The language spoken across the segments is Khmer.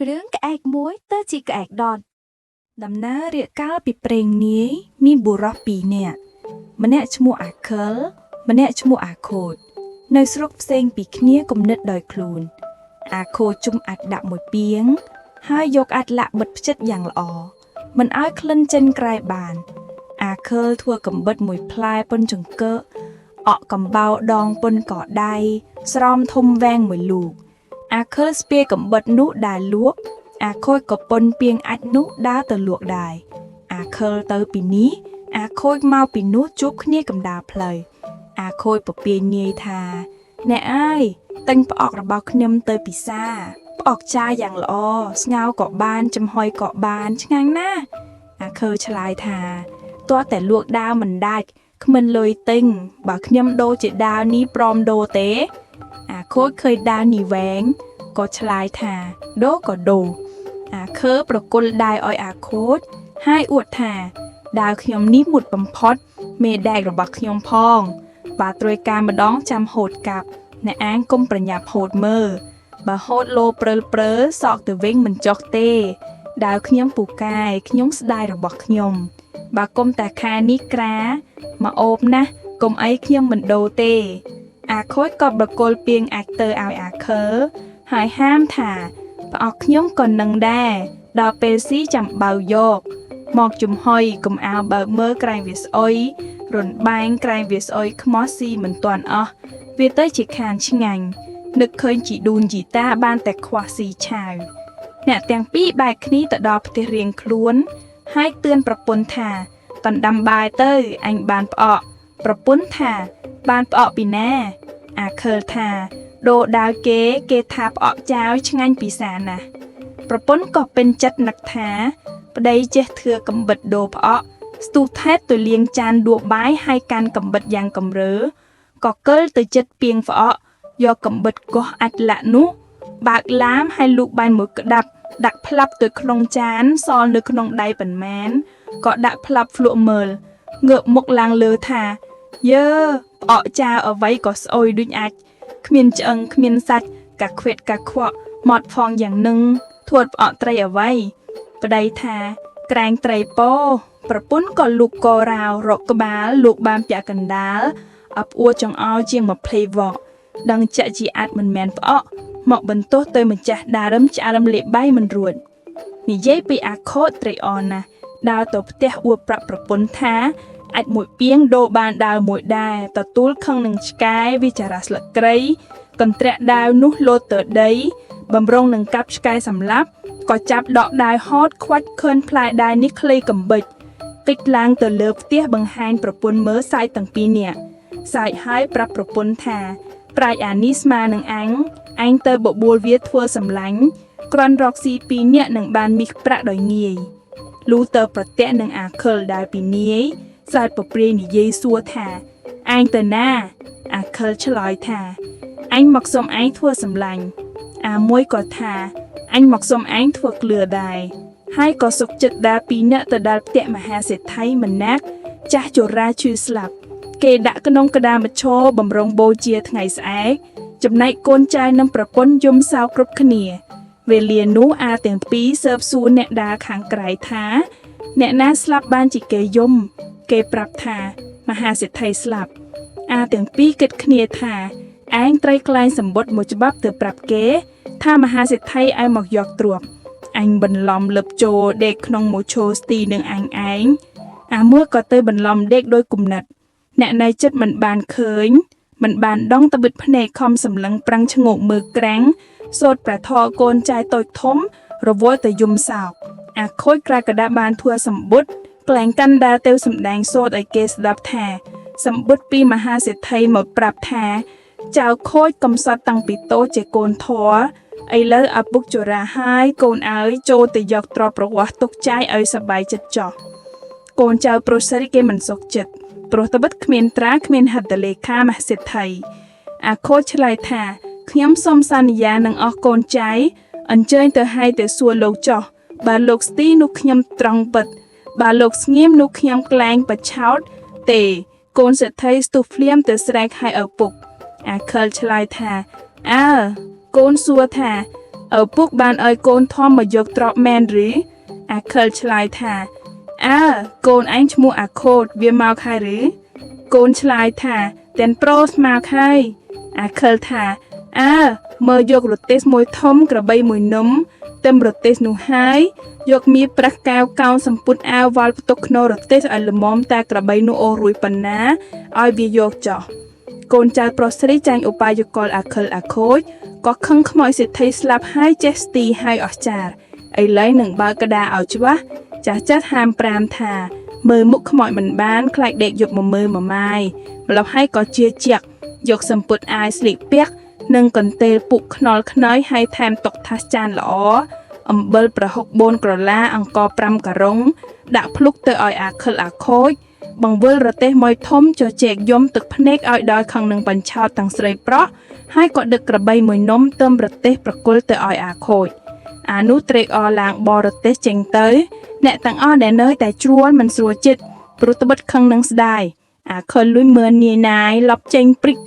រឿងក្អែកមួយទៅជាក្អែកដុត ដំណើររៀកកាលពីព្រេងនាយមានបុរសពីរនាក់ម្នាក់ឈ្មោះអាខិលម្នាក់ឈ្មោះអាខូចនៅស្រុកផ្សេងពីគ្នាគំនិតដោយខ្លួន អាខូចជុំអាចដាក់មួយពីង ហើយយកអាចលាក់បិទផ្ចិតយ៉ាងល្អមិនឲ្យក្លិនចេញក្រែបាន អាខិលធ្វើកំបិតមួយផ្លែប៉ុនចង្កើកអក់កំបោរដងប៉ុនកដៃស្រោមធំវែងមួយលូកអាខិលស្ពាយកំបិតនោះដែលលក់ អាខូចក៏ប៉ុនពីងអាចនោះដើរទៅលក់ដែរអាខិលទៅពីនេះអាខូចមកពីនោះជួបគ្នាកំដាលផ្លូវអាខូចពពាយនាយថាអ្នកអើយទិញផ្អករបស់ខ្ញុំទៅពិសាផ្អកចាយយ៉ាងល្អស្ងោរក៏បានចំហុយក៏បានឆ្ងាញ់ណាស់អាខើឆ្លើយថាទាល់តែលក់ដាវមិនដាច់គ្មិនលុយទិញបើខ្ញុំដូរជាដាវនេះព្រមដូរទេ អាខូចឃើញដាវនេះវែងក៏ឆ្លើយថាដូរក៏ដូរ អាខើប្រគល់ដាវឲ្យអាខូចហើយអួតថាដាវខ្ញុំនេះមុតបំផុតមេដែករបស់ខ្ញុំផង បើត្រួយការម្ដងចាំហូតកាប់អ្នកអាងគុំប្រញាប់ហូតមើលបើហូតលោព្រើលព្រើលសក់ទៅវិញមិនចុះទេដាវខ្ញុំពូកែខ្ញុំស្ដាយរបស់ខ្ញុំ បើគុំតែខែនេះក្រាមកអូបណាស់គុំអីខ្ញុំមិនដូរទេ អាខូចក៏ប្រគល់ពីងអាចទៅឲ្យអាខើហើយហាមថា ផ្អកខ្ញុំក៏នឹងដែរដល់ពេលស៊ីចាំបៅយក មកចំហុយកុំអាវបើកមើលក្រែងវាស្អុយរនបែងក្រែងវាស្អុយខ្មោះស៊ីមិនទាន់អស់វាទៅជាខានឆ្ងាញ់នឹកឃើញជីដូនជីតាបានតែខ្វះស៊ីឆាវអ្នកទាំងពីរបែកគ្នាទៅដល់ផ្ទះរៀងខ្លួន ហើយទឿនប្រពន្ធថាតណ្ដាំបាយទៅអញបានផ្អកប្រពន្ធថាបានផ្អកពីណា អាខិលថាដូរដាវគេគេថាផ្អកចាវឆ្ងាញ់ពិសាណាស់ប្រពន្ធក៏ពេញចិត្តនឹកថា ប្តីចេះធ្វើកំបិតដូរផ្អកស្ទុះថែតទៅលាងចានដួបាយហើយកាន់កំបិតយ៉ាងកំរើក៏កិលទៅចិត្តពីងផ្អកយកកំបិតកោះអាចលាក់នោះ បើកឡាមហើយលូកបានមួយក្តាប់ ដាក់ផ្លាប់ទៅក្នុងចានសល់នៅក្នុងដៃប៉ុន្មានក៏ដាក់ផ្លាប់ភ្លក់មើលងើបមុខឡើងលើថាយើផ្អកចាវអ្វីក៏ស្អុយដូចអាចគ្មានឆ្អឹងគ្មានសាច់កាខ្វេតកាខ្វក់ម៉ត់ផងយ៉ាងនឹងធួតផ្អកត្រីអ្វីប្តីថាក្រែងត្រីពោប្រពន្ធក៏លូកករាវរកក្បាលលូកបានពាក់កណ្ដាលអបអួរចង្អោរជាង20វកដឹងចាក់ជាអាចមិនមែនផ្អក មកបន្ទោសទៅម្ចាស់ដារឹមឆ្អើមលេបបាយមិនរួចនិយាយពីអាខូចត្រេកអរណាស់ដើរទៅផ្ទះអួតប្រាប់ប្រពន្ធថាអាចមួយពីងដូរបានដាវមួយដែរទទួលខឹងនឹងឆ្កែវិចារៈស្លឹកគ្រៃកន្ត្រាក់ដាវនោះលោតទៅដី បំរុងនឹងកាប់ឆ្កែសម្លាប់ក៏ចាប់ដកដាវហតខ្វាច់ខឿនផ្លែដាវនេះខ្លីកំបិចកិច្ចឡើងទៅលើផ្ទះបង្ហាញប្រពន្ធមើលសាយទាំងពីរនាក់សាយហើយប្រាប់ប្រពន្ធថាប្រាជ្ញអានេះស្មើនឹងអញ អញទៅបបួលវាធ្វើសម្លាញ់គ្រាន់រកស៊ីពីរនាក់នឹងបានមាសប្រាក់ដោយងាយលូទៅប្រតិនឹងអាខិលដែលពីនាយសើចពព្រាយនិយាយសួរថាអញទៅណា អាខិលឆ្លើយថាអញមកសុំឯងធ្វើសម្លាញ់អាមួយក៏ថាអញមកសុំឯងធ្វើក្លឿដែរហើយក៏សុកចិត្តដើរពីរនាក់ទៅដល់ផ្ទះមហាសេដ្ឋីម្នាក់ចាស់ជរាឈឺស្លាប់ គេដាក់ក្នុងក្តារមឈរបំរុងបូជាថ្ងៃស្អែក ចំណែកកូនចៅនិងប្រពន្ធយំសោកគ្រប់គ្នា វេលានោះអាទាំងពីរសើបសួរអ្នកដើរខាងក្រៅថា អ្នកណាស្លាប់បានជាគេយំ គេប្រាប់ថា មហាសេដ្ឋីស្លាប់ អាទាំងពីរគិតគ្នាថាឯងត្រូវក្លែងសម្បុតមួយច្បាប់ទៅប្រាប់គេ ថាមហាសេដ្ឋីឲ្យមកយកទ្រព្យអញបន្លំលឹបចូលដេកក្នុងមឈោស្ទីនឹងអញឯងអាមួយក៏ទៅបន្លំដេកដោយគំនិត អ្នកនៅចិត្តមិនបានឃើញ មិនបានដងតបិតភ្នែកខំសម្លឹងប្រាំងឈ្ងោកមើលក្រាំងសូត្រប្រធរកូនចៅតូចធំ រវល់តែយំសោកអាខូចក្រៅកដាបានធ្វើសម្បុតក្លែងកាន់ដាលទៅសម្ដែងសូត្រឲ្យគេស្ដាប់ថា សម្បុតពីមហាសេដ្ឋីមកប្រាប់ថា ចៅខូចកំសត់តាំងពីតូចជាកូនធរឥឡូវឪពុកជរាហើយកូនអើយចូលទៅយកទ្រព្យប្រវត្តិទុកចាយឲ្យសប្បាយចិត្តចោះកូនចៅប្រុសស្រីគេមិនសុខចិត្ត ព្រោះត្បិតគ្មានត្រាគ្មានហត្ថលេខាមហសេដ្ឋីអាខូចឆ្លើយថាខ្ញុំសូមសន្យានឹងអស់កូនចៅអញ្ជើញទៅឲ្យទៅសួរលោកចោះបើលោកស្ទីនោះខ្ញុំត្រង់ពិត បើលោកស្ងៀមនោះខ្ញុំក្លែងបឆោតទេ កូនសេដ្ឋីស្ទុះភ្លាមទៅស្រែកឲ្យឪពុក អាខិលឆ្លើយថាអើកូនសួរថា ឪពុកបានឲ្យកូនធំមកយកទ្រព្យមែនឬអាខិលឆ្លើយថាអើកូនឯងឈ្មោះអាខូតវាមកហើយឬកូនឆ្លើយថាទាំងប្រូស្មកហើយអាខិលថាអើមើលយករទេសមួយធំក្របីមួយនំទឹមរទេសនោះហើយយកមៀប្រាស់កែវកោនសម្ពុតអាវវល់ផ្ទុកក្នុងរទេសឲ្យល្មមតែក្របីនោះអូសរួយប៉ុណ្ណាឲ្យវាយកចោះកូនចៅប្រុសស្រីចាញ់ឧបាយកលអាខិលអាខូចក៏ខឹងខ្មោចសេដ្ឋីស្លាប់ហើយចេះស្ទីហើយអស្ចារ្យឥឡូវនឹងបើកក្តារឲ្យច្បាស់ចាស់ចាស់ហាមប្រាមថាមើលមុខខ្មោចមិនបានខ្លាចដេកយកមកមើលមកម៉ាយម្ល៉េះហើយក៏ជាជាក់យកសម្ពុតអាយស្លៀកពាក់និងកន្ទេលពុកខ្នល់ខ្នើយហើយថែមតុកថាសចានល្អអំបិលប្រហុក4ក្រឡាអង្ករ5ការ៉ុងដាក់ភ្លុកទៅឲ្យអាខិលអាខូចបង្វិលរទេះមួយធំជជែកយំទឹកភ្នែកឲ្យដល់ខាងនឹងបញ្ឆោតទាំងស្រីប្រុសហើយក៏ដឹកក្របីមួយនំទឹមរទេះប្រគល់ទៅឲ្យអាខូចអានោះត្រេកអរឡើងបរទេសចេញទៅ អ្នកទាំងអស់ដែលនៅតែជ្រួលមិនស្រួលចិត្តព្រោះត្បិតខឹងនឹងស្ដាយអាខិលលួយមើលនាយណាយលប់ចេញព្រិច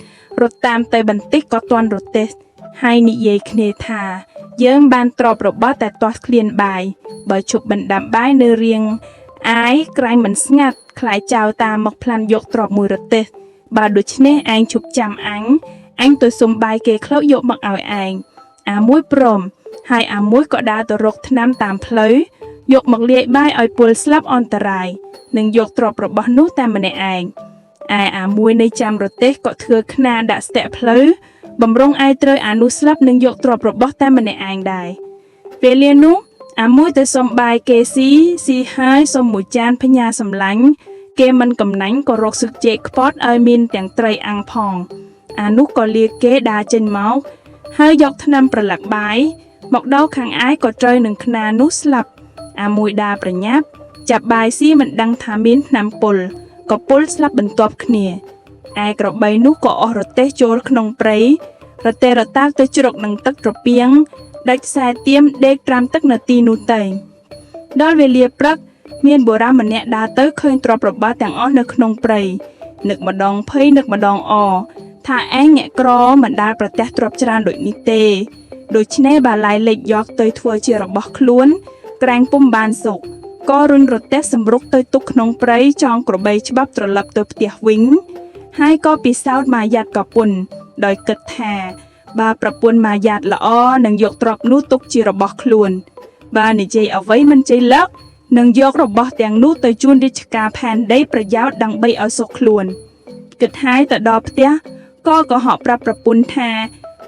រត់តាមទៅបន្តិចក៏ទាន់រទេះហើយនិយាយគ្នាថា យើងបានទ្របរបស់តែទាស់ឃ្លានបាយបើជប់បណ្ដាំបាយនៅរៀងអាយក្រែងមិនស្ងាត់ខ្លាចចៅតាមមកផ្លាន់យកទ្របមួយរទេះបើដូច្នេះឯងជប់ចាំអញអញទៅសុំបាយគេខ្លោចយកមកឲ្យឯងអាមួយព្រមហើយអាមួយក៏ដើរទៅរកថ្នាំតាមផ្លូវយកមកលាយបាយឲ្យពលស្លាប់អន្តរាយនិងយកទ្រព្យរបស់នោះតែម្នាក់ឯងឯអាមួយនៃចាំរទេះក៏ធ្វើខ្នាដាក់ស្ទាក់ផ្លូវបំរុងឯត្រូវអានោះស្លាប់និងយកទ្រព្យរបស់តែម្នាក់ឯងដែរវេលានោះអាមួយទៅសុំបាយគេស៊ីស៊ីហើយសុំមួយចានផ្ញើសម្លាញ់គេមិនកំណាញ់ក៏រកសឹកចេកខ្ពត់ឲ្យមានទាំងត្រីអាំងផងអានោះក៏លាគេដើរចេញមកហើយយកថ្នាំប្រឡាក់បាយមកដល់ខាងឯក៏ត្រូវនឹងខ្នានោះស្លាប់អាមួយដើរប្រញាប់ចាប់បាយស៊ីមិនដឹងថាមានថ្នាំពុលក៏ពុលស្លាប់បន្ទាប់គ្នាឯក្របីនោះក៏អស់រទេះចូលក្នុងព្រៃរទេះរតាទៅជ្រកនឹងទឹកត្រពាំងដាច់ខ្សែទៀមដេកត្រាំទឹកនៅទីនោះទៅដល់វេលាព្រឹកមានបុរសម្នាក់ដើរទៅឃើញទ្រព្យរបស់ទាំងអស់នៅក្នុងព្រៃនឹកម្ដងភ័យនឹកម្ដងអថាឯងអ្នកក្រមិនដែលប្រទះទ្រព្យច្រើនដូចនេះទេដូច្នេះបាឡាយលេចយកទៅធ្វើជារបស់ខ្លួនក្រែងពុំបានសុខក៏រុញរទេះសម្រុកទៅទុកក្នុងព្រៃចងក្របីច្បាប់ត្រឡប់ទៅផ្ទះវិញហើយក៏ពិសោធន៍ម៉ាយ៉ាត់កពុនដោយគិតថាបើប្រពន្ធម៉ាយ៉ាត់ល្អនឹងយកទ្រព្យនោះទុកជារបស់ខ្លួនបើនិយាយអ្វីមិនជ័យលើកនឹងយករបស់ទាំងនោះទៅជូនរាជការផែនដីប្រយោជន៍ដើម្បីឲ្យសុខខ្លួនគិតហើយទៅដល់ផ្ទះក៏កុហកប្រាប់ប្រពន្ធថា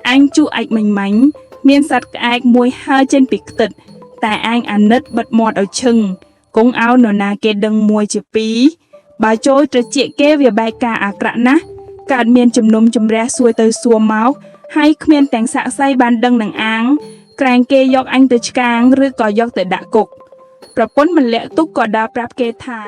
អញជួអាចមិញមាញ់មានសត្វក្អែកមួយហើរចេញពីខ្ទឹតតែអញអាណិតបិទមាត់ឲ្យឈឹងគង់ឲ្យនរណាគេដឹងមួយជាពីរបើចូលត្រចៀកគេវាបែកការអាក្រក់ណាស់កើតមានជំនុំជម្រះសួរទៅសួរមកហើយគ្មានទាំងសាក់សៃបានដឹងនឹងអាងក្រែងគេយកអញទៅឆ្កាងឬក៏យកទៅដាក់គុកប្រពន្ធមិនលាក់ទុកក៏ដើរប្រាប់គេថា